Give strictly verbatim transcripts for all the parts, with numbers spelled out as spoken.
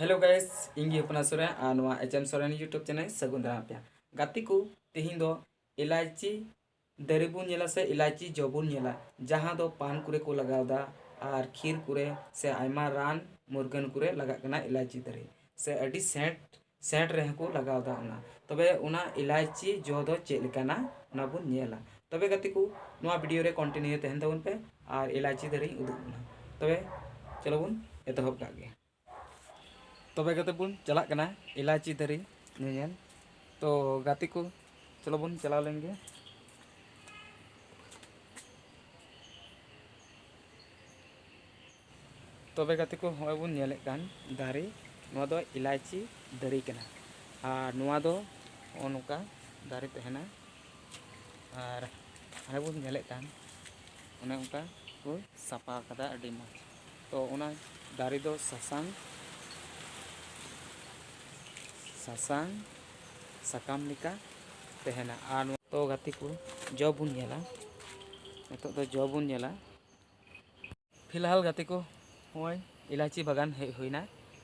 Hello guys, ᱤᱧ ᱜᱮ ᱦᱚᱯᱚᱱᱟ ᱥᱚᱨᱮᱱ ᱟᱨ ᱱᱚᱣᱟ H M Soren YouTube channel ᱥᱟᱹᱜᱩᱱ ᱫᱟᱨᱟᱢ ᱯᱮᱭᱟ᱾ ᱜᱟᱛᱮ ᱠᱚ, ᱛᱮᱦᱮᱧ ᱫᱚ ᱤᱞᱟᱭᱪᱤ ᱫᱟᱨᱮ ᱵᱚᱱ ᱧᱮᱞᱟ ᱥᱮ ᱤᱞᱟᱭᱪᱤ ᱡᱚ ᱵᱚᱱ ᱧᱮᱞᱟ, ᱡᱟᱦᱟᱸ ᱫᱚ ᱯᱟᱱ ᱠᱚᱨᱮ ᱠᱚ ᱞᱟᱜᱟᱣ ᱮᱫᱟ ᱟᱨ ᱠᱷᱤᱨ ᱠᱚᱨᱮ ᱥᱮ ᱟᱭᱢᱟ ᱨᱟᱱ ᱢᱩᱨᱜᱟᱹᱱ ᱠᱚᱨᱮ ᱞᱟᱜᱟᱜ ᱠᱟᱱᱟ ᱤᱞᱟᱭᱪᱤ ᱫᱟᱨᱮ, ᱥᱮ ᱟᱹᱰᱤ ᱥᱮᱸᱴ ᱥᱮᱸᱴ ᱨᱮᱦᱚᱸ ᱠᱚ ᱞᱟᱜᱟᱣ ᱮᱫᱟ ᱚᱱᱟ᱾ ᱛᱚᱵᱮ ᱚᱱᱟ ᱤᱞᱟᱭᱪᱤ ᱡᱚ ᱫᱚ ᱪᱮᱫ ᱞᱮᱠᱟᱱᱟ, ᱚᱱᱟ ᱵᱚᱱ ᱧᱮᱞᱟ᱾ ᱛᱚᱵᱮ ᱜᱟᱛᱮ ᱠᱚ, ᱱᱚᱣᱟ video ᱨᱮ continue ᱛᱟᱦᱮᱱ ᱛᱟᱵᱚᱱ ᱯᱮ ᱟᱨ ᱤᱞᱟᱭᱪᱤ ᱫᱟᱨᱮᱧ ᱩᱫᱩᱜ ᱵᱚᱱᱟ᱾ ᱛᱚᱵᱮ ᱪᱚᱞᱚ ᱵᱚᱱ ᱮᱛᱚᱦᱚᱵ ᱠᱟᱜ ᱜᱮ᱾ ᱛᱚᱵᱮ ᱜᱟᱛᱮ ᱵᱚᱱ ᱪᱟᱞᱟᱜ ᱠᱟᱱᱟ ᱤᱞᱟᱭᱪᱤ ᱫᱟᱨᱮ ᱧᱮᱧᱮᱞ᱾ ᱛᱚ ᱜᱟᱛᱮ ᱠᱚ, ᱪᱚᱞᱚ ᱵᱚᱱ ᱪᱟᱞᱟᱣ ᱞᱮᱱ ᱜᱮ᱾ ᱛᱚᱵᱮ ᱜᱟᱛᱮ ᱠᱚ, ᱦᱚᱸᱜᱼᱚᱭ ᱵᱚᱱ ᱧᱮᱞᱮᱫ ᱠᱟᱱ ᱫᱟᱨᱮ, ᱱᱚᱣᱟ ᱫᱚ ᱤᱞᱟᱭᱪᱤ ᱫᱟᱨᱮ ᱠᱟᱱᱟ᱾ ᱟᱨ ᱱᱚᱣᱟ ᱫᱚ ᱦᱚᱸᱜᱼᱚ ᱱᱚᱝᱠᱟ ᱫᱟᱨᱮ ᱛᱟᱦᱮᱱᱟ᱾ ᱟᱨ ᱦᱟᱱᱮ ᱵᱚᱱ ᱧᱮᱞᱮᱫ ᱠᱟᱱ, ᱚᱱᱮ ᱚᱱᱠᱟ ᱠᱚ ᱥᱟᱯᱷᱟ ᱠᱟᱫᱟ ᱟᱹᱰᱤ ᱢᱚᱡᱽ᱾ ᱛᱚ ᱚᱱᱟ ᱫᱟᱨᱮ ᱫᱚ ᱥᱟᱥᱟᱝ, ᱥᱟᱥᱟᱝ ᱥᱟᱠᱟᱢ ᱞᱮᱠᱟ ᱛᱟᱦᱮᱱᱟ᱾ ᱟᱨ ᱱᱚᱣᱟ ᱛᱚ ᱜᱟᱛᱮ ᱠᱚ, ᱡᱚ ᱵᱚᱱ ᱧᱮᱞᱟ᱾ ᱱᱤᱛᱚᱜ ᱫᱚ ᱡᱚ ᱵᱚᱱ ᱧᱮᱞᱟ᱾ ᱯᱷᱤᱞᱦᱟᱞ ᱜᱟᱛᱮ ᱠᱚ, ᱱᱚᱜᱼᱚᱭ ᱤᱞᱟᱭᱪᱤ ᱵᱟᱜᱟᱱ ᱦᱮᱡ ᱦᱩᱭᱱᱟ᱾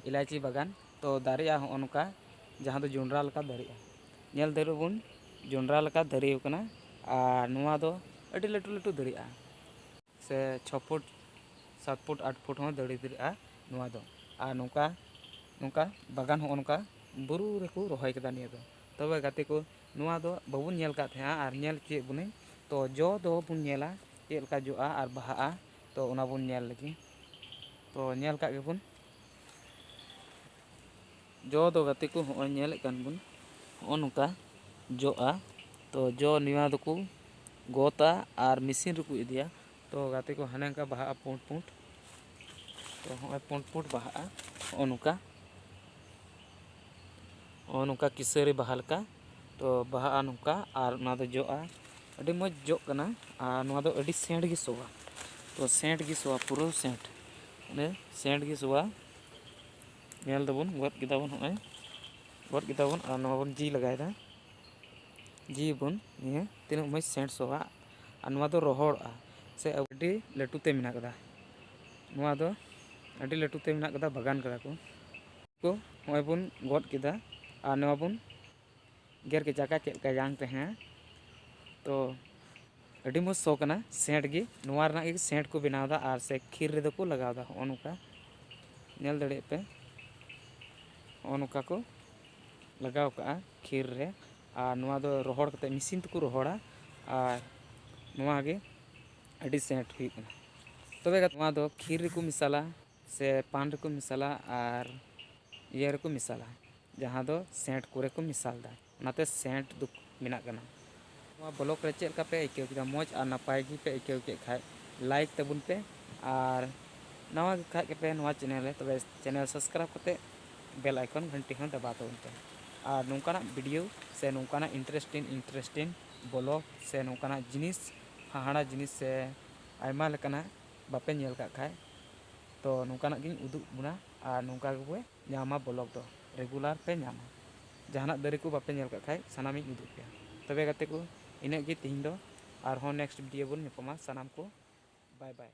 ᱤᱞᱟᱭᱪᱤ ᱵᱟᱜᱟᱱ ᱛᱚ ᱫᱟᱨᱮᱜᱼᱟ ᱦᱚᱸᱜᱼᱚ ᱱᱚᱝᱠᱟ, ᱡᱟᱦᱟᱸ ᱫᱚ ᱡᱚᱱᱰᱨᱟ ᱞᱮᱠᱟ ᱫᱟᱨᱮᱜᱼᱟ᱾ ᱧᱮᱞ ᱫᱟᱲᱮᱭᱟᱜ ᱵᱚᱱ, ᱡᱚᱱᱰᱨᱟ ᱞᱮᱠᱟ ᱫᱟᱨᱮ ᱠᱟᱱᱟ᱾ ᱟᱨ ᱱᱚᱣᱟ ᱫᱚ ᱟᱹᱰᱤ ᱞᱟᱹᱴᱩ ᱞᱟᱹᱴᱩ ᱫᱟᱨᱮᱜᱼᱟ, ᱥᱮ ᱪᱷᱚ ᱯᱷᱩᱴ, ᱥᱟᱛ ᱯᱷᱩᱴ, ᱟᱴ ᱯᱷᱩᱴ ᱦᱚᱸ ᱫᱟᱨᱮ ᱫᱟᱲᱮᱭᱟᱜᱼᱟ ᱱᱚᱣᱟ ᱫᱚ᱾ ᱟᱨ ᱱᱚᱝᱠᱟ, ᱱᱚᱝᱠᱟ ᱵᱟᱜᱟᱱ ᱦᱚᱸᱜᱼᱚ ᱱᱚᱝᱠᱟ ᱵᱩᱨᱩ ᱨᱮᱠᱚ ᱨᱚᱦᱚᱭ ᱠᱟᱫᱟ ᱱᱤᱭᱟᱹ ᱫᱚ᱾ ᱛᱚᱵᱮ ᱜᱟᱛᱮ ᱠᱚ, ᱱᱚᱣᱟ ᱫᱚ ᱵᱟᱵᱚᱱ ᱧᱮᱞ ᱠᱟᱫ ᱛᱟᱦᱮᱸᱜᱼᱟ ᱟᱨ ᱧᱮᱞ ᱦᱚᱪᱚᱭᱮᱫ ᱵᱚᱱᱟᱹᱧ᱾ ᱛᱚ ᱡᱚ ᱫᱚ ᱵᱚᱱ ᱧᱮᱞᱟ ᱪᱮᱫ ᱞᱮᱠᱟ ᱡᱚᱜᱼᱟ ᱟᱨ ᱵᱟᱦᱟᱜᱼᱟ, ᱛᱚ ᱚᱱᱟ ᱵᱚᱱ ᱧᱮᱞ ᱞᱮᱜᱮ᱾ ᱛᱚ ᱧᱮᱞ ᱠᱟᱜ ᱜᱮᱵᱚᱱ᱾ ᱡᱚ ᱫᱚ ᱜᱟᱛᱮ ᱠᱚ, ᱦᱚᱸᱜᱼᱚᱭ ᱧᱮᱞᱮᱫ ᱠᱟᱱ ᱵᱚᱱ, ᱦᱚᱸᱜᱼᱚ ᱱᱚᱝᱠᱟ ᱡᱚᱜᱼᱟ᱾ ᱛᱚ ᱡᱚ ᱱᱚᱣᱟ ᱫᱚᱠᱚ ᱜᱚᱫᱟ ᱟᱨ ᱢᱮᱥᱤᱱ ᱨᱮᱠᱚ ᱤᱫᱤᱭᱟ᱾ ᱛᱚ ᱜᱟᱛᱮ ᱠᱚ, ᱦᱟᱱᱮ ᱚᱱᱠᱟ ᱵᱟᱦᱟᱜᱼᱟ ᱯᱩᱸᱰ ᱯᱩᱸᱰ᱾ ᱛᱚ ᱦᱚᱸᱜᱼᱚᱭ ᱯᱩᱸᱰ ᱯᱩᱸᱰ ᱵᱟᱦᱟᱜᱼᱟ ᱦᱚᱸᱜᱼᱚ ᱱᱚᱝᱠᱟ, ᱦᱚᱸᱜᱼᱚ ᱱᱚᱝᱠᱟ ᱠᱤᱥᱟᱹᱨᱤ ᱵᱟᱦᱟ ᱞᱮᱠᱟ᱾ ᱛᱚ ᱵᱟᱦᱟᱜᱼᱟ ᱱᱚᱝᱠᱟ ᱟᱨ ᱚᱱᱟ ᱫᱚ ᱡᱚᱜᱼᱟ, ᱟᱹᱰᱤ ᱢᱚᱡᱽ ᱡᱚᱜ ᱠᱟᱱᱟ᱾ ᱟᱨ ᱱᱚᱣᱟ ᱫᱚ ᱟᱹᱰᱤ ᱥᱮᱸᱴ ᱜᱮ ᱥᱚᱣᱟ᱾ ᱛᱚ ᱥᱮᱸᱴ ᱜᱮ ᱥᱚᱣᱟ, ᱯᱩᱨᱟᱹ ᱥᱮᱸᱴ, ᱚᱱᱮ ᱥᱮᱸᱴ ᱜᱮ ᱥᱚᱣᱟ᱾ ᱧᱮᱞ ᱫᱟᱵᱚᱱ, ᱜᱚᱫ ᱠᱮᱫᱟ ᱵᱚᱱ, ᱦᱚᱸᱜᱼᱚᱭ ᱜᱚᱫ ᱠᱮᱫᱟ ᱵᱚᱱ᱾ ᱟᱨ ᱱᱚᱣᱟ ᱵᱚᱱ ᱡᱤ ᱞᱟᱜᱟᱭᱮᱫᱟ, ᱡᱤ ᱵᱚᱱ, ᱱᱤᱭᱟᱹ ᱛᱤᱱᱟᱹᱜ ᱢᱚᱡᱽ ᱥᱮᱸᱴ ᱥᱚᱣᱟ᱾ ᱟᱨ ᱱᱚᱣᱟ ᱫᱚ ᱨᱚᱦᱚᱲᱚᱜᱼᱟ, ᱥᱮ ᱟᱹᱰᱤ ᱞᱟᱹᱴᱩ ᱛᱮ ᱢᱮᱱᱟᱜ ᱠᱟᱫᱟ᱾ ᱱᱚᱣᱟ ᱫᱚ ᱟᱹᱰᱤ ᱞᱟᱹᱴᱩ ᱛᱮ ᱢᱮᱱᱟᱜ ᱠᱟᱫᱟ, ᱵᱟᱜᱟᱱ ᱠᱟᱫᱟ ᱠᱚ᱾ ᱠᱚ ᱱᱚᱜᱼᱚᱭ ᱵᱚᱱ ᱜᱚᱫ ᱠᱮᱫᱟ ᱟᱨ ᱱᱚᱣᱟ ᱵᱚᱱ ᱜᱮᱨ ᱠᱮᱫ ᱡᱟᱭᱜᱟ ᱪᱮᱫ ᱞᱮᱠᱟ ᱡᱟᱝ ᱛᱟᱦᱮᱸ᱾ ᱛᱚ ᱟᱹᱰᱤ ᱢᱚᱡᱽ ᱥᱚ ᱠᱟᱱᱟ, ᱥᱮᱱᱴ ᱜᱮ, ᱱᱚᱣᱟ ᱨᱮᱱᱟᱜ ᱜᱮ ᱥᱮᱱᱴ ᱠᱚ ᱵᱮᱱᱟᱣ ᱮᱫᱟ ᱟᱨ ᱥᱮ ᱠᱷᱤᱨ ᱨᱮᱫᱚ ᱠᱚ ᱞᱟᱜᱟᱣ ᱮᱫᱟ᱾ ᱦᱚᱸᱜᱼᱚ ᱱᱚᱝᱠᱟ ᱧᱮᱞ ᱫᱟᱲᱮᱭᱟᱜ ᱯᱮ, ᱦᱚᱸᱜᱼᱚ ᱱᱚᱝᱠᱟ ᱠᱚ ᱞᱟᱜᱟᱣ ᱠᱟᱜᱼᱟ ᱠᱷᱤᱨ ᱨᱮ᱾ ᱟᱨ ᱱᱚᱣᱟ ᱫᱚ ᱨᱚᱦᱚᱲ ᱠᱟᱛᱮ ᱢᱮᱥᱤᱱ ᱛᱮᱠᱚ ᱨᱚᱦᱚᱲᱟ ᱟᱨ ᱱᱚᱣᱟ ᱜᱮ ᱟᱹᱰᱤ ᱥᱮᱱᱴ ᱦᱩᱭᱩᱜ ᱠᱟᱱᱟ᱾ ᱛᱚᱵᱮ ᱱᱚᱣᱟ ᱫᱚ ᱠᱷᱤᱨ ᱨᱮᱠᱚ ᱢᱮᱥᱟᱞᱟ ᱥᱮ ᱯᱟᱱ ᱨᱮᱠᱚ ᱢᱮᱥᱟᱞᱟ ᱟᱨ ᱤᱭᱟᱹ ᱨᱮᱠᱚ ᱢᱮᱥᱟᱞᱟ, ᱡᱟᱦᱟᱸ ᱫᱚ ᱥᱮᱱᱴ ᱠᱚᱨᱮ ᱠᱚ ᱢᱮᱥᱟᱞ ᱮᱫᱟ, ᱚᱱᱟᱛᱮ ᱥᱮᱱᱴ ᱫᱚ ᱢᱮᱱᱟᱜ ᱠᱟᱱᱟ᱾ ᱱᱚᱣᱟ ᱵᱞᱚᱜ ᱨᱮ ᱪᱮᱫ ᱞᱮᱠᱟ ᱯᱮ ᱟᱹᱭᱠᱟᱹᱣ ᱠᱮᱫᱟ? ᱢᱚᱡᱽ ᱟᱨ ᱱᱟᱯᱟᱭ ᱜᱮ ᱯᱮ ᱟᱹᱭᱠᱟᱹᱣ ᱠᱮᱫ ᱠᱷᱟᱡ ᱞᱟᱭᱤᱠ ᱛᱟᱵᱚᱱ ᱯᱮ, ᱟᱨ ᱱᱟᱣᱟ ᱜᱮ ᱠᱷᱟᱡ ᱜᱮᱯᱮ ᱱᱚᱣᱟ ᱪᱮᱱᱮᱞ ᱨᱮ, ᱛᱚᱵᱮ ᱪᱮᱱᱮᱞ ᱥᱟᱵᱥᱠᱨᱟᱭᱤᱵ ᱠᱟᱛᱮ ᱵᱮᱞ ᱟᱭᱠᱚᱱ ᱜᱷᱟᱱᱴᱤ ᱦᱚᱸ ᱫᱟᱵᱟᱣ ᱛᱟᱵᱚᱱ ᱯᱮ᱾ ᱟᱨ ᱱᱚᱝᱠᱟᱱᱟᱜ ᱵᱷᱤᱰᱤᱭᱳ ᱥᱮ ᱱᱚᱝᱠᱟᱱᱟᱜ ᱤᱱᱴᱟᱨᱮᱥᱴᱤᱝ ᱤᱱᱴᱟᱨᱮᱥᱴᱤᱝ ᱵᱞᱚᱜ ᱥᱮ ᱱᱚᱝᱠᱟᱱᱟᱜ ᱡᱤᱱᱤᱥ, ᱦᱟᱦᱟᱲᱟ ᱡᱤᱱᱤᱥ ᱥᱮ ᱟᱭᱢᱟ ᱞᱮᱠᱟᱱᱟᱜ ᱵᱟᱯᱮ ᱧᱮᱞ ᱠᱟᱜ ᱠᱷᱟᱡ, ᱛᱚ ᱱᱚᱝᱠᱟᱱᱟᱜ ᱜᱤᱧ ᱩᱫᱩᱜ ᱵᱚᱱᱟ ᱟᱨ ᱱᱚᱝᱠᱟ ᱜᱮᱵᱚ ᱧᱟᱢᱟ ᱵᱞᱚᱜ ᱫᱚ, ᱨᱮᱜᱩᱞᱟᱨ ᱯᱮ ᱧᱟᱢᱟ᱾ ᱡᱟᱦᱟᱱᱟᱜ ᱫᱟᱨᱮ ᱠᱚ ᱵᱟᱯᱮ ᱧᱮᱞ ᱠᱟᱜ ᱠᱷᱟᱡ ᱥᱟᱱᱟᱢᱤᱧ ᱩᱫᱩᱜ ᱯᱮᱭᱟ᱾ ᱛᱚᱵᱮ ᱜᱟᱛᱮ ᱠᱚ, ᱤᱱᱟᱹᱜ ᱜᱮ ᱛᱤᱦᱤᱧ ᱫᱚ, ᱟᱨᱦᱚᱸ ᱱᱮᱠᱥᱴ ᱵᱷᱤᱰᱤᱭᱳ ᱵᱚᱱ ᱧᱟᱯᱟᱢᱟ᱾ ᱥᱟᱱᱟᱢ ᱠᱚ ᱵᱟᱭ ᱵᱟᱭ᱾